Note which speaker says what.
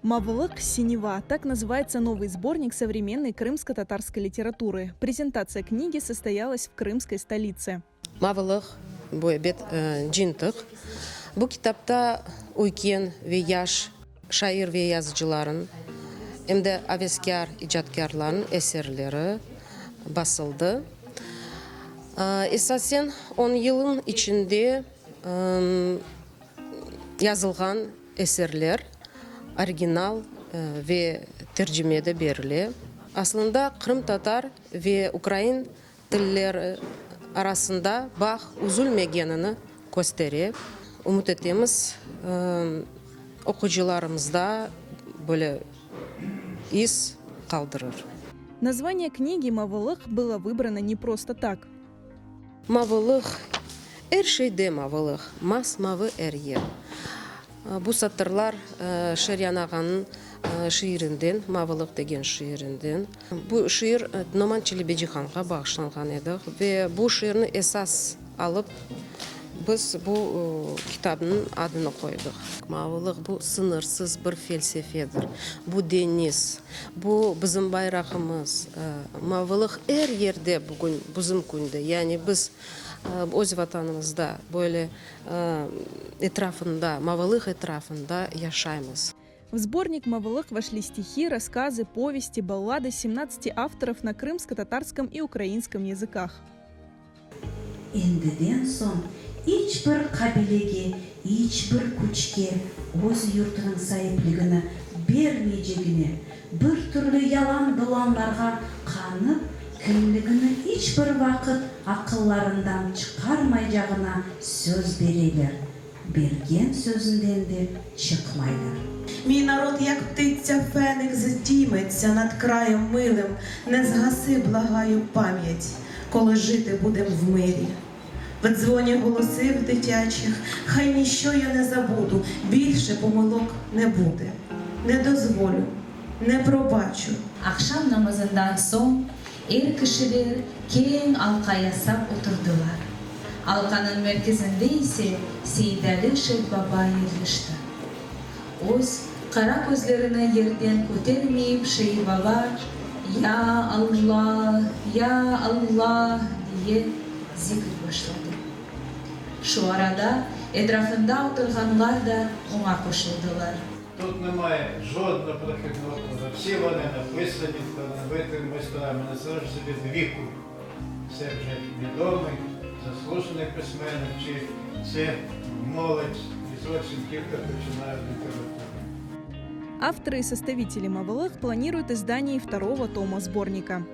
Speaker 1: Mavılıq, Синева. Так называется новый сборник современной крымско-татарской литературы. Презентация книги состоялась в крымской столице.
Speaker 2: Mavılıq, bu ebet cıntıq. Bu kitapta üyken ve yaş şair ve yazıcılarıñ, em de aveskâr icatkârlarnıñ eserleri basıldı. Esasen on yılın içinde yazılğan eserler original ve tercimede berile. Aslında qırımtatar ve ukrain tilleri arasında bağ üzülmegenini köstere. Ümüt etemiz, oqucılarımızda böyle iz qaldırır.
Speaker 1: Название книги Mavılıq было выбрано не просто так.
Speaker 2: Mavılıq, er şeyde mavılıq, mas-mavı er yer. Bu satırlar Şeryan ağanıñ şiirinden, Mavılıq degen şiirinden. Bu şiir Noman Çelebicihanğa bağışlanğan edi ve bu şiirni esas alıp biz bu kitapnıñ adını qoydıq. Mavılıq, bu sıñırsız bir felsefedir, bu deñiz, bu bizim bayrağımız. Mavılıq er yerde bugün, bizim künde, yani biz öz Vatanımızda böyle etrafında, mavılıq etrafında yaşaymız.
Speaker 1: В сборник Mavılıq вошли стихи, рассказы, повести, баллады 17 авторов на крымско-татарском и украинском языках.
Speaker 3: Endiden soñ iç bir qabilege, iç bir küçke öz yurtunıñ saipligini bermeycegine, bir türlü yalan-dolanlarğa qanıp, kimligini iç bir vaqıt aqıllarından çıqarmaycağına söz bereler, bergen sözünden de çıqmaylar.
Speaker 4: Мій народ, як птиця Феникс, здійметься над краєм милим, Не згаси, благаю, пам'ять, коли жити будем в мирі. В дзвоні голосів дитячих, хай ніщо я не забуду, більше помилок не буде. Не дозволю, не пробачу.
Speaker 5: Aqşam namazından soñ er kişiler keñ alqa yasap oturdılar. Alqanıñ merkezinde ise Seydali Şeyhbaba yerleşti. Öz qara közlerini yerden kötermeyip Şeyhbaba, Ya Alla, ya Alla! diye zikr başladı. Şu arada etrafında oturğanlar da oña qoşuldılar.
Speaker 6: Тут немає жодного прохідного кода. Всі вони написані талановитими майстрами, незалежно від віку. Це вже відомий, заслужений письменник, чи це молодь і зовсім тільки починає літературу.
Speaker 1: Авторы и составители Mavılıq планируют издание второго тома сборника.